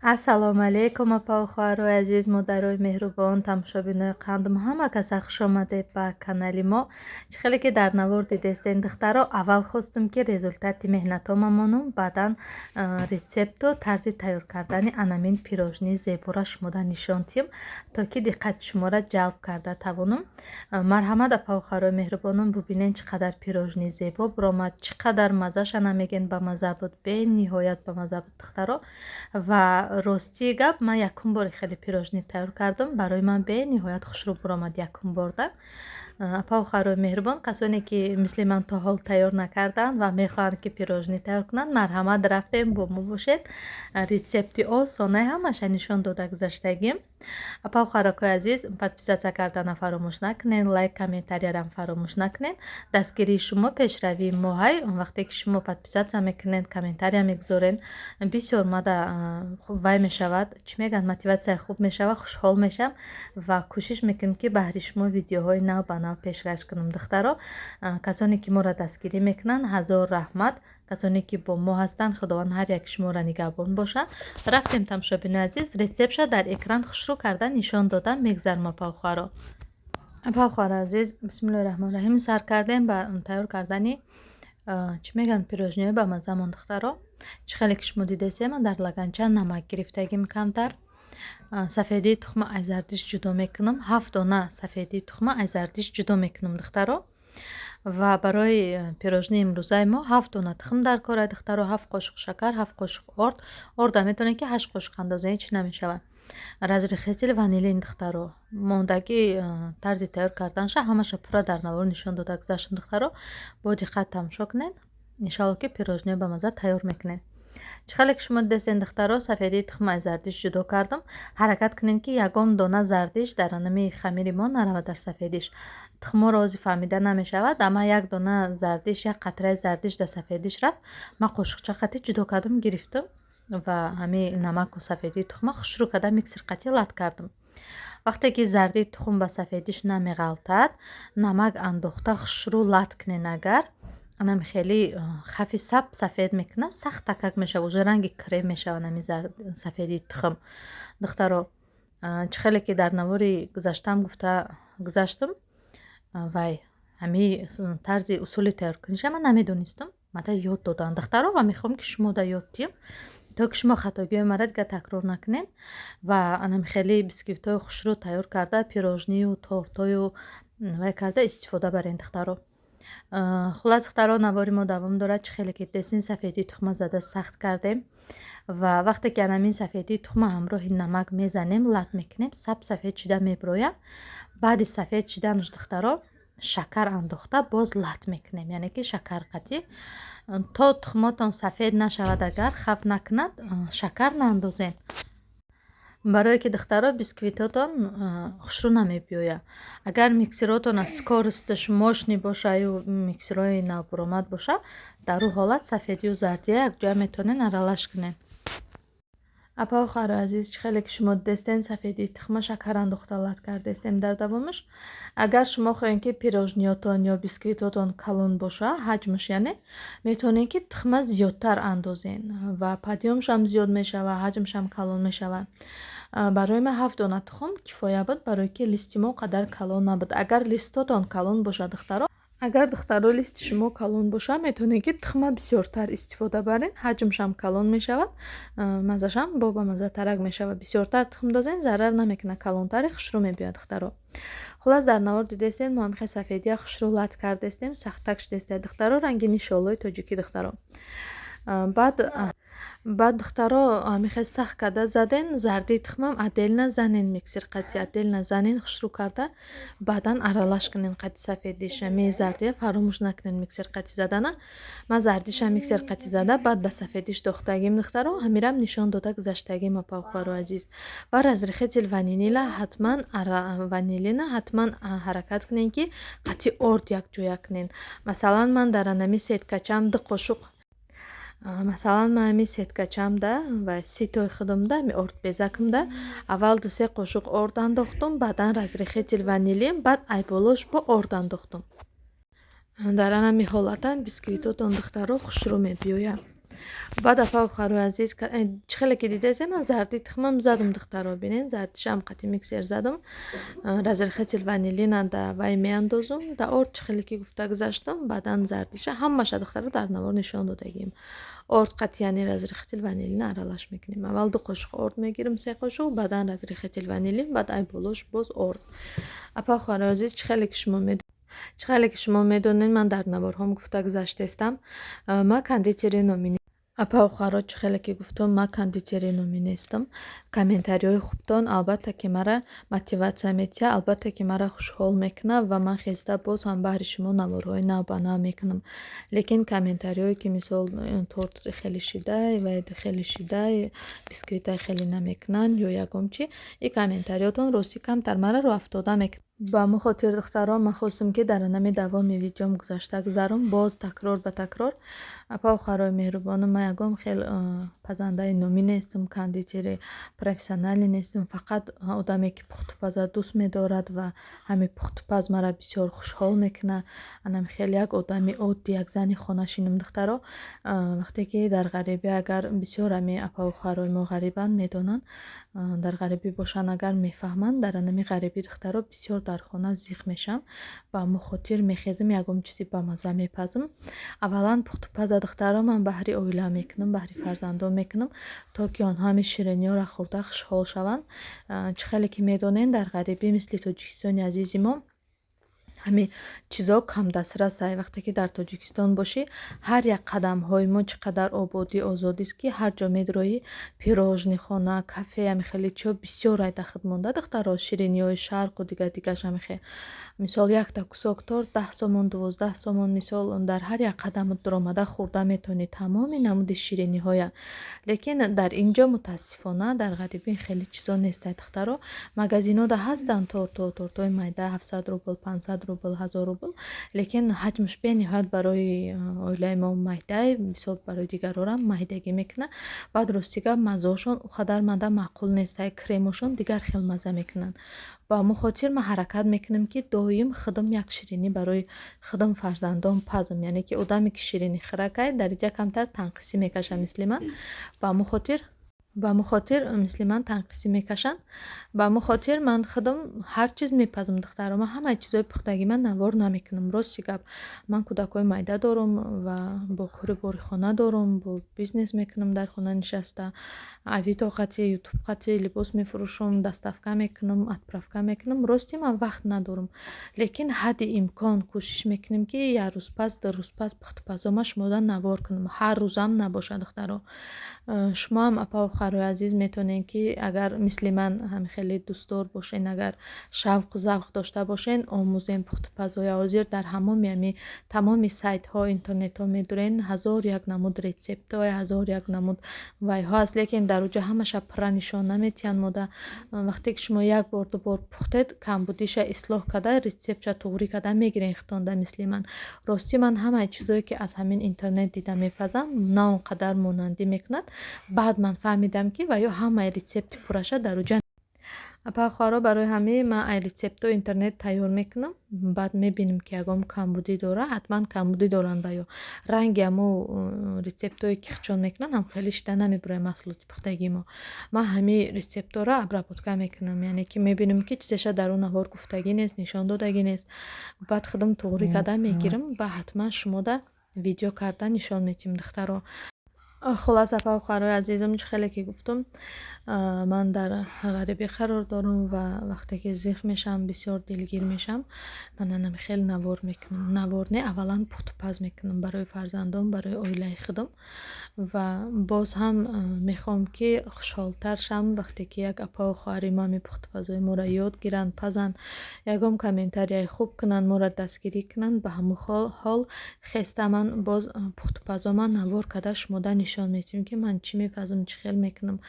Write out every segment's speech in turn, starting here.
Ассалому алайкум, апаву хоҳарои азиз, модарои меҳрубон, тамошобинои қандум, ҳама каса хуш омадед ба канали мо. Чӣ хеле ки дар навор дидестен, духтаро, аввал хостум, ки результати меҳнатома монум, баъдан рецепту тарзи тайёр кардани анамин пирожни зебора шумода нишон диҳем, то ки диққати шуморо ҷалб карда тавонум. Марҳамат, апаву хоҳарои меҳрубонум, бубинед, чӣ қадар пирожни зебо биромад, чӣ қадар маззаша намегӯен, ба мазза буд, бениҳоят ба мазза буд, духтаро. Ва ростии гап, ман якум бори хеле пирожни тайёр кардам, барои ман бениҳоят хушрӯ буромад якум борда. Апаву хоҳарои меҳрубон, касоне ки мисли ман то ҳол тайёр накардаанд ва мехоҳанд, ки пирожни тайёр кунанд, марҳамат, рафтем, бо мо бошед. Рецепти осонаи ҳамаша нишон дода гузаштагим. Апаву хоҳаракои азиз, подписаться кардана фаромӯш накунед, лайк, комментариярам фаромӯш накунед. Дастгирии шумо пешравии моҳай. Вақте ки шумо подписаться мекунед, комментария мегузоред, бисёр мада вай мешавад, чӣ мегӯянд, мотиватсияи хуб мешавад, хушҳол мешавам ва кӯшиш мекунем, ки баҳри шумо видеоҳои нав ба нав пешкаш кунам. Духтаро, касоне ки моро дастгирӣ мекунанд, ҳазор раҳмат. Касоне ки бо мо ҳастанд, Худованд ҳар яки шуморо нигаҳбон бошад. Рафтем, тамошобинои азиз, рецептша дар экран хушрӯ карда нишон дода мегзарам. Апаву хоҳаро, апаву хоҳаро азиз, бисмиллоҳи раҳмони раҳим, сар кардем ба тайёр кардани, чӣ мегӯянд, пирожниҳои ба маззамон. Духтаро, чӣ хеле ки шумо дидесем, ман дар лаганча намак гирифтагим камтар, сафедии тухма аз зардиш ҷудо мекунам, ҳафт дона сафедии тухма аз зардиш ҷудо мекунам, духтаро. Ва барои пирожни имрӯзаи мо ҳафт дона тухм дар кор, духтаро, 7 қошуқ шакар, 7 қошуқ орд. Орда метавонед, ки 8 қошуқ андозед, ҳеч намешавад. Разрыхлитель, ванилин. Духтаро, мондагӣ тарзи тайёр карданша ҳамаша пурра дар навор нишон дода гузаштам. Духтаро, бо диққат тамошо кунед, иншоалло, ки пирожниҳо ба мазза тайёр мекунед. Чӣ хеле ки шумо дидестен, духтаро, сафедии тухма аз зардиш ҷудо кардам. Ҳаракат кунед, ки ягон дона зардиш дар анами хамири мо наравад дар сафедиш. Тухморо ози фаҳмида намешавад, амма як дона зардиш, як қатраи зардиш дар сафедиш рафт. Ман қошуқча қатӣ ҷудо кардам, гирифтам ва ҳамин намаку сафедии тухма хушрӯ карда, миксер қатӣ лат кардам. Вақте ки зардии тухм ба сафедиш намеғалтад, намак андохта хушрӯ лат кунед. Агар анами хеле хафи саб сафед мекунад, сахт такак мешавад, уже ранги крем мешавад ами сафедии тухм. Духтаро, чӣ хеле ки дар навори гузаштаам гуфта гузаштам, вай ҳами тарзи усули тайёркуниша ман намедонистам, мада ёд доданд, духтаро, ва мехоҳам, ки шумо да ёд диҳам, то ки шумо хатогиҳои маро дига такрор накунед ва анами хеле бисквитҳои хушрӯ тайёр карда, пирожнию тортою вай карда истифода баред, духтаро. Хуллас, духтаро, навори мо давом дорад. Чӣ хеле ки дидестин, сафедии тухма зада сахт кардем ва вақте ки анамин сафедии тухма ҳамроҳи намак мезанем, лат мекунем, саб сафед шида мебирояд. Баъди сафед шиданаш, духтаро, шакар андохта боз лат мекунем, яъне ки шакар қатӣ то тухмотон сафед нашавад. Агар хаф накунад, шакар наандозед, барое ки, духтаро, бисквитотон хушрӯ намебиёяд. Агар миксеротон аз скоросташ мощный боша ю миксерҳои навбуромад боша, дар ӯ ҳолат сафедию зардия якҷоя метавонед аралаш кунед. Апаву хоҳарои азиз, чӣ хеле ки шумо дидестен, сафедии тухма, шакар андохта лат кардестем. Дар давомаш, агар шумо хоҳед, ки пирожниётон ё бисквитотон калон боша ҳаҷмаш, яъне метавонед, ки тухма зиёдтар андозед ва подъёмшам зиёд мешавад, ҳаҷмшам калон мешавад. Барои ман ҳафт дона тухм кифоя буд, барое ки листи мо қадар калон набуд. Агар листотон калон бошад, духтаро, агар, духтаро, листи шумо калон бошад, метавонед, ки тухма бисёртар истифода баред, ҳаҷмшам калон мешавад, маззашам бо бамаззатарак мешавад. Бисёртар тухм дозен, зарар намекунад, калонтари хушрӯ мебиёяд, духтаро. Хуллас, дар навор дидестед, мо ҳамихел сафедия хушрӯ лат кардестем, сахтак шудеста, духтаро, ранги нишолои тоҷикӣ, духтаро. Баъд, духтаро, ҳамихел сахт карда заден, зардии тухмам отдельно занен, миксер қати отдельно занен, хушрӯ карда, баъдан аралаш кунен қати сафедиш. Ҳами зардия фаромӯш накунен миксер қати задана. Ман зардиша миксер қати зада, баъд да сафедиш дохтагим, духтаро, ҳамирам нишон дода гузаштагим, апа, азиз. Ва разрыхлитель ванилина ҳатман, ванилина ҳатман ҳаракат кунен, ки қати орд якҷоя кунен. Масалан, ман дар анами сеткачам 2 қошуқ, масалан, ман ҳамин сеткачамда ва ситои худамда, ҳами ордбезакамда аввал 2-се қошуқ орд андохтум, баъдан разрыхлитель ванилин, баъд айболош бо орд андохтум. Дар анами ҳолатам бисквитотон, духтаро, хушрӯ мебиёяд. Баъд, апа хоҳарои азиз, чӣ хеле ки дидесем, ман зарди тухмам задум, духтаро, бинед, зардишам қати миксер задум. Разрыхлитель ванилина да вай меандозум, да орд, чӣ хеле ки гуфта гузаштам. Баъдан зардиша ҳамаша, духтаро, дар навор нишон додагим. Орд қати, яъне разрыхлитель ванилина аралаш мекунем. Аввал 2 қошуқ орд мегирим, 3 қошуқ, баъдан разрыхлитель ванилин, баъд ай болош боз орд. Апа хоҳарои азиз, чӣ хеле ки шумо медонед, ман дар наворҳом гуфта гузаштаистам, ман кондитери номӣ. Апа хоҳаро, чӣ хеле ки гуфтам, ман кондитери номӣ нестам. Комментариҳои хубтон, албатта, ки мара мотиватсия медиҳад, албатта, ки мара хушҳол мекунад ва ман хеста боз ҳам баҳри шумо наворҳои нав ба нав мекунам. Лекин комментариҳое ки, мисол, торт хеле шидай, вай хеле шидай, бисквитай хеле намекунанд ё ягон чи, ин комментариҳотон ростӣ камтар мара рӯҳафтода мекунад. Ба ҳамон хотир, духтаро, ман хостам, ки дар анами давоми видеом гузашта гузарам, боз такрор ба такрор. Апа хоҳарои меҳрубонам, ман ягон хел пазандаи номӣ нестам, кондитери профессионалӣ нестам, фақат одаме ки пухтупаза дӯст медорад ва ҳамин пухтупаз мара бисёр хушҳол мекунад. Анам хел як одами оддӣ, як зани хонашинам, духтаро. Вақте ки дар ғарибӣ, агар бисёр ҳамин апаву хоҳарои мо ғарибанд, медонанд, дар ғарибӣ бошанд агар, мефаҳманд. Дар анами ғарибӣ, духтаро, бисёр дар хона зиқ мешавам. Ба ҳамон хотир мехезам, ягон чизи бамазза мепазам. Аввалан пухтупаза, духтаро, ман баҳри оила мекунам, баҳри фарзандон мекунам, то ки онҳо ҳамин шириниҳоро хӯрда хушҳол шаванд. Чӣ хеле ки медонед, дар ғарибӣ, мисли Тоҷикистони азизи мо, ҳамин чизо камдастрас. Вақте ки дар Тоҷикистон бошӣ, ҳар як қадамҳои мо чӣ қадар ободӣ, озодист, ки ҳар ҷо медроӣ, пирожный хона, кафе, ҳами хеле чиҳо бисёр айда худ монда, духтаро, шириниҳои шарқу дигар дигараш ҳами хел. Мисол, якта кусок торт 10 сомон, 12 сомон. Мисол, дар ҳар як қадам дуромада хӯрда метавонӣ тамоми намуди шириниҳоя. Лекин дар ин ҷо, мутаассифона, дар ғарибӣ хеле чизо нестай, духтаро. Магазинҳода ҳастанд тортҳо, тортҳои майда 700 рубл, 500 рубл, 1000 рубл, лекин ҳаҷмаш бениҳоят барои оилаи мо майдай, мисол, барои дигарорам майдагӣ мекунад. Баъд, рости гап, маззаошон он қадар мада маъқул нестай, кремошон дигар хел мазза мекунанд. Ба ҳамон хотир ман ҳаракат мекунам, ки доим худам як ширинӣ барои худам, фарзандон пазм. Яъне ки одаме ки ширинихӯракай, дар инҷа камтар танқисӣ мекашад, мисли ман. Ба ҳамон хотир мисли ман танқисӣ мекашанд. Ба ҳамон хотир ман худам ҳар чиз мепазм, духтаро. Ман ҳамаи чизҳои пухтагӣ ман навор намекунам. Рости гап, ман кӯдакҳои майда дорум ва бо кори бори хона дорум, бо бизнес мекунам дар хона нишаста, Авито қати, Ютуб қати либос мефурӯшам, доставка мекунам, отправка мекунам. Рости, ман вақт надорам, лекин ҳадди имкон кӯшиш мекунем, ки як рӯз пас, 2 рӯз пас пухтупазома шумода навор кунам. Ҳар рӯзам набошад, духтаро. Шумоам, апаву хоҳарои азиз, метавонед, ки агар мисли ман ҳами хеле дӯстдор бошен, агар шавқу завқ дошта бошен, омӯзем пухтупазоя. Ҳозир дар ҳамоми ҳами тамоми сайтҳо, интернетҳо медурен, ҳазор як намуд рецептҳо, ҳазор як намуд вайҳо аст, лекин дар оҷа ҳамаша пурра нишон наметиҳанд мода. Вақте ки шумо як бор, ду бор пухтед, камбудиша ислоҳ карда, рецептша туғрӣ карда мегирен хитонда, мисли ман. Ростӣ, ман ҳамаи чизое ки аз ҳамин интернет дида мепазам, на он қадар монандӣ мекунад. Баъд ман фаҳмидам, ки ва ё ҳамаи рецепти пурраша дар оҷа. Апа, хоҳаро, барои ҳамин ман ай рецептҳои интернет тайёр мекунам, баъд мебинем, ки ягон камбудӣ дора. Ҳатман камбудӣ доранд ва ё ранги ҳамо рецептҳое ки хичон мекунанд, ҳам хеле шида намебурояд маҳсулоти пухтагии мо. Ман ҳамин рецептҳоро обработка мекунам, яъне ки мебинем, ки чизеша дар он навор гуфтагӣ нест, нишон додагӣ нест. Баъд худам туғрӣ карда мегирам ва ҳатман шумода видео карда нишон медиҳем, духтаро. Хулас, апа хоҳарои азизам, чӣ хеле ки гуфтам, ман дар ғарибӣ қарор дорам ва вақте ки зиқ мешавам, бисёр дилгир мешавам, ман анами хел навор мекунам. Навор не, аввалан пухтупаз мекунам барои фарзандон, барои оилаи худам ва боз ҳам мехоҳам, ки хушҳолтар шавам, вақте ки як апаву хоҳари мо ҳамин пухтупазои моро ёд гиранд, пазанд, ягон комментарияи хуб кунанд, моро дастгирӣ кунанд. Ба ҳамон ҳол хеста ман боз пухтупазома навор карда шумода нишон медиҳем, ки ман чӣ мепазам, чӣ хел мекунам,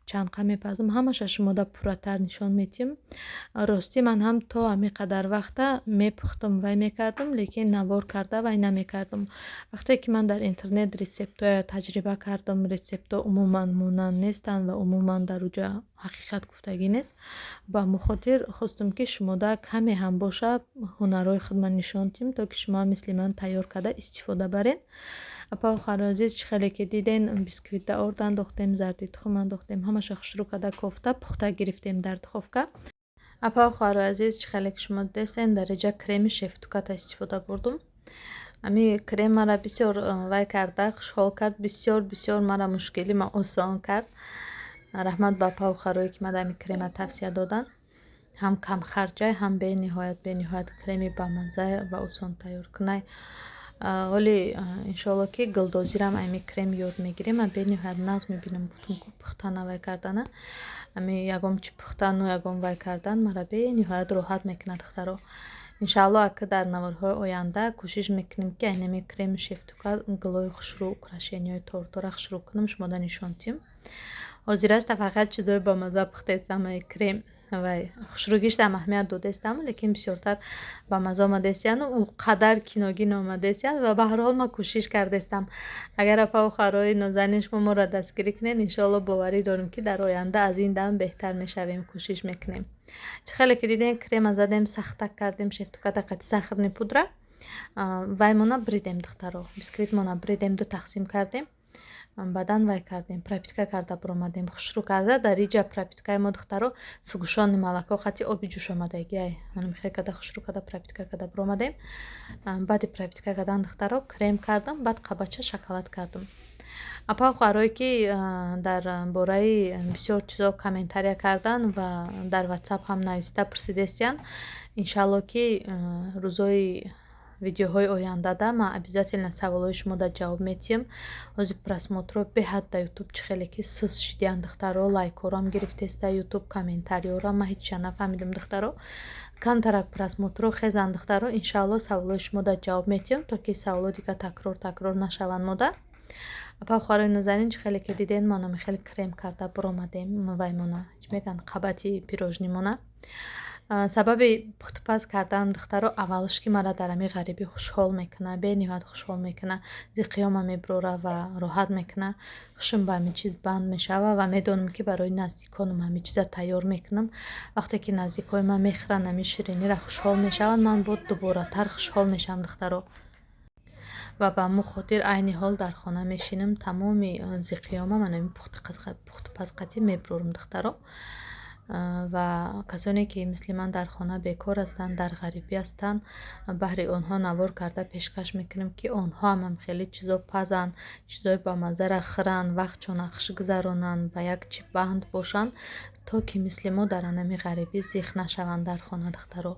чанд қа мепазам, ҳамаша шумода пурратар нишон медиҳем. Ростӣ, ман ҳам то ҳамин қадар вақта мепухтам, вай мекардам, лекин навор карда вай намекардам. Вақте ки ман дар интернет рецептҳоя таҷриба кардам, рецептҳо умуман монанд нестанд ва умуман дар оҷа ҳақиқат гуфтагӣ нест. Ба ҳамон хотир хостам, ки шумода каме ҳам боша ҳунарҳои худман нишон диҳем, то ки шумоам мисли ман тайёр карда истифода баред. Апа, хоҳарои азиз, чӣ хеле ки диден, бисквита орд андохтем, зарди тухм андохтем, ҳамаша хушрӯ карда, кофта, пухта гирифтем дар духовка. Апа, хоҳарои азиз, чӣ хеле ки шумо дидестен, дар инҷа креми шефтуката истифода бурдум. Ами крем мара бисёр вай карда, хушҳол кард, бисёр бисёр мара мушкилима осон кард. Раҳмат ба апаву хоҳарое, ки мада ами крема тавсия доданд. Ҳам камхарҷай, ҳам бениҳоят, бениҳоят креми бамазза ва осон тайёр кунай. Ҳоли, иншоалло, ки гулдозирам ами крем ёд мегирем. Ман бениҳоят нағз мебинам, гуфтум ку, пухтана, вай кардана. Ами ягон чи пухтану ягон вай кардан мара бениҳоят роҳат мекунад, духтаро. Иншаалло, ака, дар наворҳои оянда кӯшиш мекунем, ки айнами креми шефтука гулои хушрӯ, украшения ҳои тортора хушрӯ кунам, шумода нишон диҳем. Ҳозирашта фақат чизои бамазза пухтестам. Ай крем вай хушрӯгиштам аҳамият додестам, лекин бисёртар ба мазза омадестияну ӯ қадар киногин омадестиян. Ва ба ҳар ҳол ман кӯшиш кардестам. Агар апаву хоҳарои нозанин, шумо моро дастгирӣ кунед, иншоалло, боварӣ дорем, ки дар оянда аз ин дам беҳтар мешавем, кӯшиш мекунем. Чӣ хеле ки дидем, крема задем, сахтак кардем, шефтуката қати сахарный пудра ваймона бридем, духтаро, бисквитмона бридем, ду тақсим кардем, баъдан вай кардем, пропитка карда биромадем, хушрӯ карда. Дар иҷа пропитка и мо, духтаро, сгущённый молоко қати оби ҷӯш омадаги. Ай мехел карда, хушрӯ карда, пропитка карда биромадем. Баъди пропитка кардан, духтаро, крем кардам, баъд қабача шоколад кардам. Апа, хоҳарое, ки дар бораи бисёр чизо комментария кардан ва дар Ватсап ҳам нависта пурсидестиянд, иншаалло, ки рӯзои видеоҳои ояндада ман обязательно саволҳои шумода ҷавоб медиҳам. Ҳозир просмотр ро беҳад да Ютуб чӣ хеле ки суст шидиянд, духтаро, лайкҳорам гирифтеста Ютуб, комментариёрам, ман ҳечча нафаҳмидам, духтаро. Камтарак просмотр ро хезанд, духтаро, иншаалло, саволҳои шумода ҷавоб медиҳам, то ки саволҳо дигар такрор такрор нашаванд мода. Апа, хоҳарои нозанин, чӣ хеле ки диден, мо номи хеле крем карда биромадем ваймона, чӣ мегӯянд, қабати пирожный мона. Сабаби пухтупаз карданам, духтаро, аввалш ки мара дар ҳамин ғарибӣ хушҳол мекунад, бениҳоят хушҳол мекунад, зиқиёма мебирора ва роҳат мекунад. Хушм ба ҳамин чиз банд мешавад ва медонам, ки барои наздиконам ҳамин чиза тайёр мекунам. Вақте ки наздикои ман мехӯранд ҳамин ширинира, хушҳол мешаванд, ман бо дуборатар хушҳол мешавам, духтаро. Ва ба ҳамон хотир айни ҳол дар хона мешинам, тамоми зиқиёма ман ҳамин пухтупазқатӣ мебирорам, духтаро. Ва касоне, ки мисли ман дар хона бекор ҳастанд, дар ғарибӣ ҳастанд, баҳри онҳо навор карда пешкаш мекунем, ки онҳо ҳам хеле чизо пазанд, чизои бамаззара хӯранд, вақтшона хуш гузаронанд, ба як чи банд бошанд, то ки мисли мо дар анами ғарибӣ зиқ нашаванд дар хона, духтаро.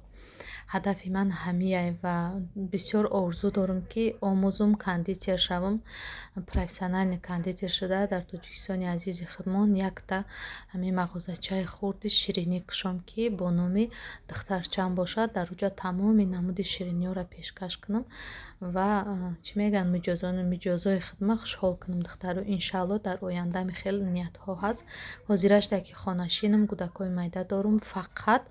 Ҳадафи ман ҳамияй ва бисёр орзу дорам, ки омӯзум, кондитер шавам, профессиональный кондитер шуда, дар Тоҷикистони азизи худмон якта ҳамин мағозачаи хурди ширинӣ кушом, ки бо номи духтарчам бошад. Дар оҷа тамоми намуди шириниҳоро пешкаш кунам ва, чӣ мегӯянд, миҷозои худма хушҳол кунам, духтаро. Иншаалло, дар оянда хеле ниятҳо ҳаст. Ҳозирашда ки хонашинам, кӯдакҳои майда дорум, фақат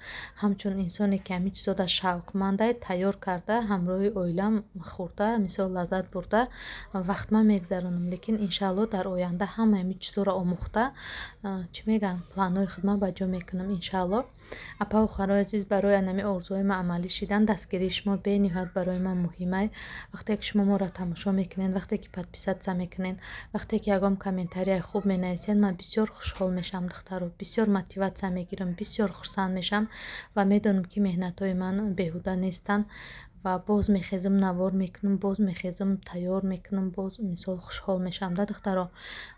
ҳамчун инсоне, ки ҳамин чизода шавқмандай, тайёр карда, ҳамроҳи оилам хӯрда, мисол, лаззат бурда, вақтма мегзаронам. Лекин, иншаалло, дар оянда ҳама ҳамин чизҳоро омӯхта, чӣ мегӯянд, планҳои худма ба ҷо мекунам, иншаалло. Апаву хоҳарои азиз, барои анами орзуҳои ман амалӣ шидан дастгирии шумо бениҳоят барои ман муҳимай. Вақте ки шумо моро тамошо мекунед, вақте ки подписаться мекунед, вақте ки ягон комментарияи хуб менависед, ман бисёр хушҳол мешавам, духтаро, бисёр мотиватсия мегирам, бисёр хурсанд мешавам ва медонам, ки меҳнатҳои ман беҳуда нестанд. Ва боз мехезам, навор мекунам, боз мехезам, тайёр мекунам, боз, мисол, хушҳол мешавам да, духтаро.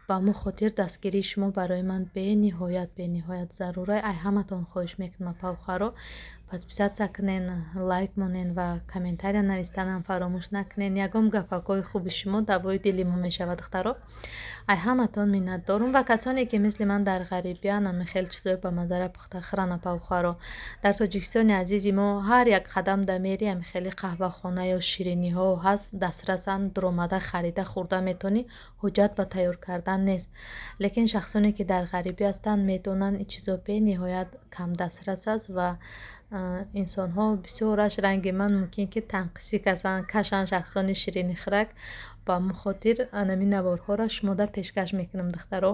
Ба ҳамон хотир дастгирии шумо барои ман бениҳоят, бениҳоят зарурай. Ай ҳаматон хоҳиш мекунам, апаву хоҳаро, подписаться кунен, лайк монен ва комментария навистанам фаромӯш накунен. Ягон гапакҳои хуби шумо давои дили мо мешавад, духтаро. Ай ҳаматон миннатдорум. Ва касоне, ки мисли ман дар ғарибиян, ами хеле чизои бамаззара пухта хӯранд, апаву хоҳаро, дар Тоҷикистони азизи мо ҳар як қадам да мери, ами хеле қаҳвахона ё шириниҳо ҳаст, дастрасанд, дуромада харида хӯрда метавонӣ, ҳуҷҷат ба тайёр кардан нест. Лекин шахсоне, ки дар ғарибӣ ҳастанд, медонанд, ин чизо бениҳоят камдастрас аст ва инсонҳо бисёраш ранги ман мумкин ки танқисӣ кашанд шахсони ширинихӯрак. Ба ҳамон хотир анами наворҳоро шумода пешкаш мекунам, духтаро.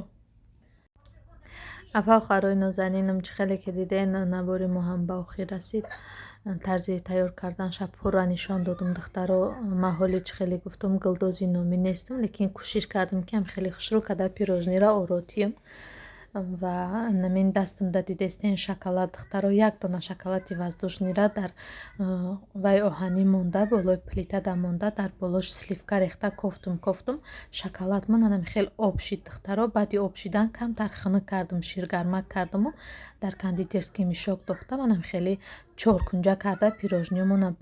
Апа, хоҳарои нозанинам, чӣ хеле ки диден, навори мо ҳам ба охир расид. Тарзи тайёр карданша пурра нишон додум, духтаро. Ман ҳоли чӣ хеле гуфтум, гулдози номӣ нестам, лекин кӯшиш кардам, ки ҳам хеле хушрӯ карда пирожныйра оротием. Ва намин дастамда дидестен шоколад, духтаро. Як дона шоколади воздушныйра дар вай оҳанӣ монда, болои плитада монда, дар болош сливка рехта кофтум, кофтум. Шоколадмон анами хел об шид, духтаро. Баъди об шидан камтар хунук кардум, ширгармак кардуму дар кондитерский мешок дохтам. Анам хеле чоркунҷа карда пирожныйёмона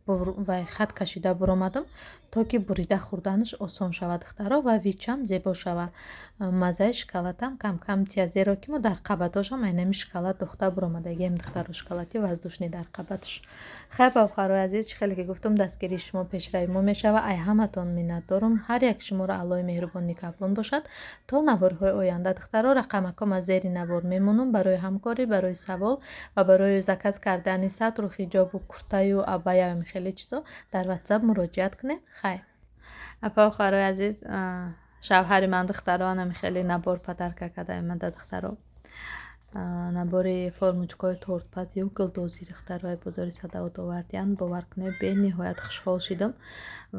вай хат кашида буромадам, то ки бурида хӯрданаш осон шавад, духтаро, ва вичам зебо шавад, маззаи шоколадам камкам тия, зеро ки мо дар қабатошам айнами шоколад дохта буромадагием, духтаро, шоколади воздушный дар қабатш. Хайр, бахоҳарои азиз, чӣ хеле ки гуфтум, дастгирии шумо пешрави мо мешавад. Ай ҳаматон миннатдорум. Ҳар як шуморо Аллоҳи меҳрубон нигаҳбон бошад то наворҳои оянда. Духтаро, рақамаком аз зери навор мемонам барои ҳамкорӣ, барои савол ва барои заказ кардани сатру хиҷобу куртаю абаяю хеле чизо дар Ватсап муроҷиат кунед. Хайр, апа, хоҳарои азиз, шавҳари ман, духтаро, анами хеле набор подарка карда омада, духтаро, набори формочкаҳои тортпазию гулдозӣ. Духтарои, бозори Садовод овардиянд. Бовар кунед, бениҳоят хушҳол шидам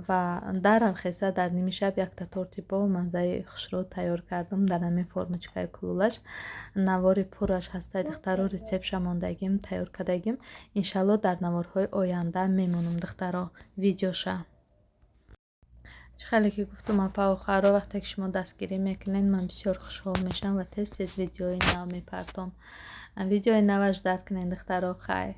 ва дарам хеста дар ними шаб якта торти бо манзаи хушрӯ тайёр кардам дар ҳамин формочкаи кулулаш. Навори пурраш ҳастай, духтаро, рецептша мондагим, тайёр кардагим. Иншалло, дар наворҳои оянда мемонам, духтаро, видеоша. Чӣ хеле ки гуфтум, апа, охаро, вақте ки шумо дастгирӣ мекунед, ман бисёр хушҳол мешавам ва тез тез видеои нав мепартом. Видеои нава ждать кунед, духтаро. Хайр.